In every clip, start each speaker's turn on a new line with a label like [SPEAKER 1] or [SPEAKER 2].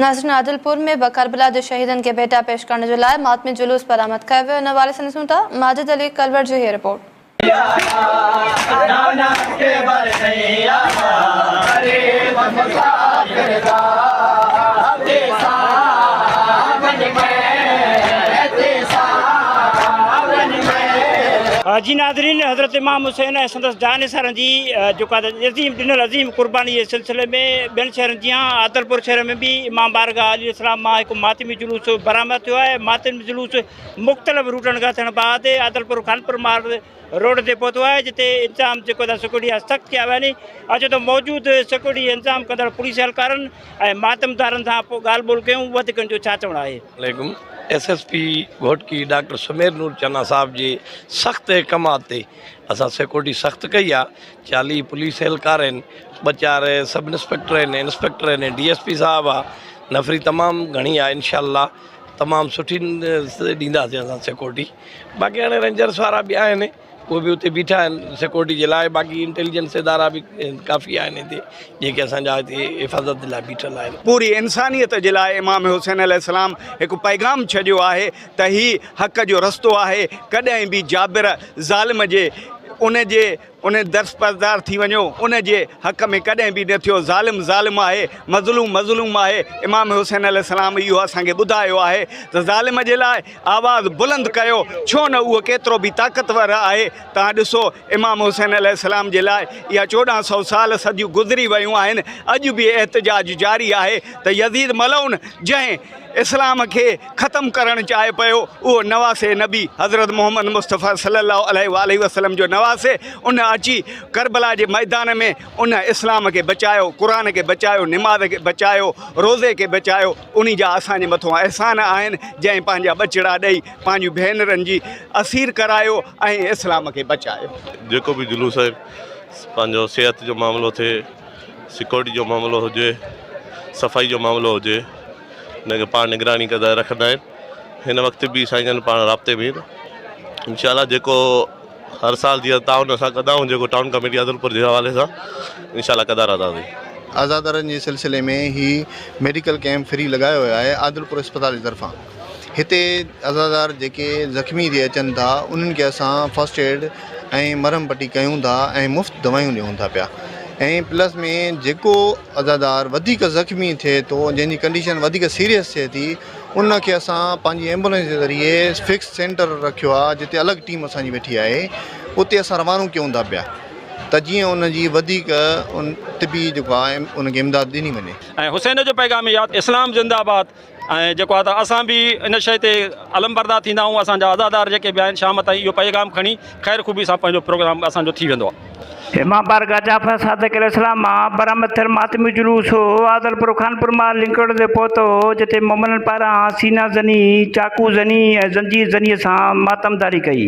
[SPEAKER 1] ناظرين عادلپور ۾ به ڪربلا جي شهيدن کي ڀيٽا پيش ڪرڻ جي لاء ماتمي جلوس برآمد ڪيو ويو ان حوالي سان ڏسون ٿا ماجد علي ڪلوڙ جي هي رپورٽ.
[SPEAKER 2] جي ناظرين حضرت امام حسين ۽ سندس جانثارن جي جيڪا عظيم ڏنل عظيم قرباني جي سلسلي ۾ ٻين شهرن جيان عادلپور شهر ۾ به امام بارگاهه علي السلام مان هڪ ماتمي جلوس برآمد ٿيو آهي ماتمي جلوس مختلف روٽن کان ٿيڻ بعد عادلپور خانپور مارڳ روڊ تي پهتو آهي جتي انتظام جيڪو آهي سيڪيورٽي جا سخت ڪيا ويا آهن اچو ته موجود سيڪيورٽي انتظام ڪندڙ پوليس اهلڪارن ۽ ماتمدارن سان پوء ڳالهه ٻولهه ڪيون وڌيڪ ان جو ڇا چوڻ آهي.
[SPEAKER 3] عليڪم S S P Ghotki doctor Sumer Noor Channa صاحب جي سخت احڪامات تي اسان سيڪيورٽي سخت ڪئي آ 40 پوليس اهلڪار آهن ٻه چار سب انسپيڪٽر آهن انسپيڪٽر آهن ڊي ايس پي صاحب آ نفري تمام گهڻي آ انشاء الله تمام سٺي ڏينداسين اسان سيڪيورٽي باقي هاڻي رينجرس وارا به آهن اهي به اتي بيٺا آهن سيڪيورٽي جي لاء باقي انٽيليجنس ادارا به ڪافي آهن هتي جيڪي اسان جا هتي حفاظت جي لاء بيٺل آهن.
[SPEAKER 4] پوري انسانيت جي لاء امام حسين عليه السلام هڪ پيغام ڇڏيو آهي ته هي حق جو رستو آهي ڪڏهن به جابر ظالم جي ان جي ان درس پردار ٿي وڃو ان جي حق ۾ ڪڏهن به نه ٿيو ظالم ظالم آهي مظلوم مظلوم آهي امام حسين عليه السلام اهو اسان کي ٻڌايو آهي ته ظالم جي لاء آواز بلند ڪيو ڇو نه اهو ڪيترو به طاقتور آهي توهان ڏسو امام حسين عليه السلام جي لاء اها 14 سئو سال صديون گذري ويون آهن اڄ به احتجاج جاري آهي ته يزيد ملعون جنهن اسلام کي ختم ڪرڻ چاهي پيو اهو نواسي نبي حضرت محمد مصطفيٰ صلي الله عليه واٰله وسلم جو نواسي ان اچي ڪربلا جي ميدان ۾ ان اسلام کي بچايو قرآن کي بچايو نماز کي بچايو روزي کي بچايو انهي جا اسان جي مٿو احسان آهن جنهن پنهنجا ٻچڙا ڏئي پنهنجون ڀينرن جي اسير ڪرايو ۽ اسلام کي بچايو.
[SPEAKER 5] جيڪو به جلوس آهي پنهنجو صحت جو معاملو ٿئي سيڪيورٽي جو معاملو هجي صفائي جو معاملو هجي ان کي پاڻ نگراني ڪندا رکندا آهن هن وقت به سائين جن پاڻ رابطي ۾ آهن انشاء الله جيڪو هر سال جيئن تعاون اسان ڪندا آهيون جيڪو ٽائون ڪميٽي عادلپور جي حوالي سان انشاء الله ڪندا رهنداسين.
[SPEAKER 6] عزادارن جي سلسلي ۾ هي ميڊيڪل ڪئمپ فري لڳايو ويو آهي عادلپور اسپتال جي طرفان هتي عزادار جيڪي زخمي ٿي اچن ٿا انهن کي اسان فرسٽ ايڊ ۽ مرهم پٽي ڪيون ٿا ۽ مفت دوائيون ڏيون ٿا پيا ۽ پلس ۾ جيڪو عزادار وڌيڪ زخمي ٿئي ٿو جنهن جي ڪنڊيشن وڌيڪ سيريس ٿئي ٿي ان کي اسان پنهنجي ايمبولينس جي ذريعي فڪس سينٽر رکيو آهي جتي الڳ ٽيم اسان جي ويٺي آهي اتي اسان روانو ڪيون ٿا پيا ته جيئن ان جي وڌيڪ طبي جيڪو آهي ان کي امداد ڏني وڃي.
[SPEAKER 7] ۽ حسين جو پيغام اهو آهي ته اسلام زنده آباد ۽ جيڪو آهي ته اسان به ان شيء تي علمبردار ٿيندا آهيون اسان جا عزادار جيڪي به آهن شام تائين اهو پيغام کڻي خير خوبي سان پنهنجو پروگرام اسان جو ٿي ويندو آهي.
[SPEAKER 2] امام بارگاهه جعفر صادق عليه السلام مان برآمد ٿيل ماتمي جلوس عادلپور خانپور مان لنڪ روڊ تي پهتو جتي مومنن پاران سينا زني، چاقو زني ۽ زنجير زني سان ماتمداري ڪئي.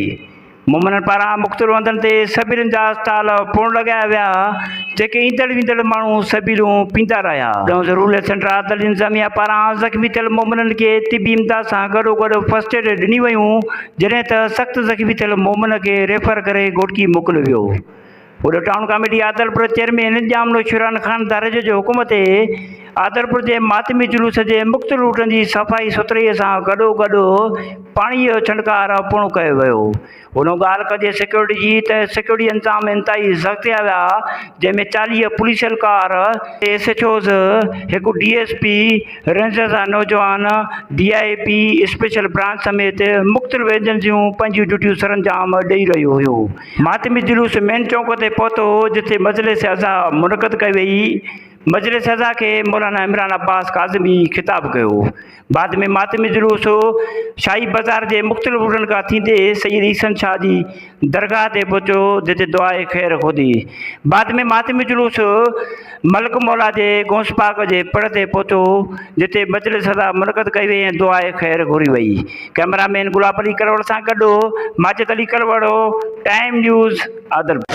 [SPEAKER 2] مومنن پاران مختلف هنڌن تي سبيلن جا اسٽال پڻ لڳايا ويا، جيڪي ايندڙ ويندڙ ماڻهو سبيلون پيندا رهيا. ضلعي سينٽر عادل انتظاميا پاران زخمي ٿيل مومنن کي طبي امداد سان گڏوگڏ فرسٽ ايڊ ڏني ويون، جڏهن ته سخت زخمي ٿيل مومن کي ريفر ڪري گهوٽڪي موڪليو ويو. هوڏي town committee Adilpur chairman Jam Nausherwan Khan Dharejo جي حڪم تي عادلپور جي ماتمي جلوس جي مختلف روٽن جي صفائي سٿرائي سان گڏوگڏ پاڻي جو ڇڻڪار پڻ ڪيو ويو. هن ڳالهه ڪندي سيڪيورٽي جي ته سيڪيورٽي انتظام انتهائي سخت ڪيا ويا جنهن ۾ 40 پوليس اهلڪار، ايس ايڇ اوز، هڪ ڊي ايس پي، رينجرز جا نوجوان، D I P, special branch سميت مختلف ايجنسيون پنهنجون ڊيوٽيون سرانجام ڏئي رهيون هيون. ماتمي جلوس مين چونڪ تي پهتو جتي مجلس عزا منعقد ڪئي وئي. مجلس عزا کي مولانا عمران عباس ڪاظمي خطاب ڪيو. بعد ۾ ماتمي جلوس شاهي بازار جي مختلف روڊن کان ٿيندي سيد عيسن شاهه جي درگاهه تي پهتو جتي دعاء خير گهري. بعد ۾ ماتمي جلوس ملڪ مولا جي غوث پاڪ جي پڙ تي پهتو جتي مجلس عزا منعقد ڪئي وئي ۽ دعاء خير گهري وئي. ڪئميرا مين گلاب علي ڪلوڙ سان گڏ ماجد علي ڪلوڙ، ٽائيم نيوز، عادلپور.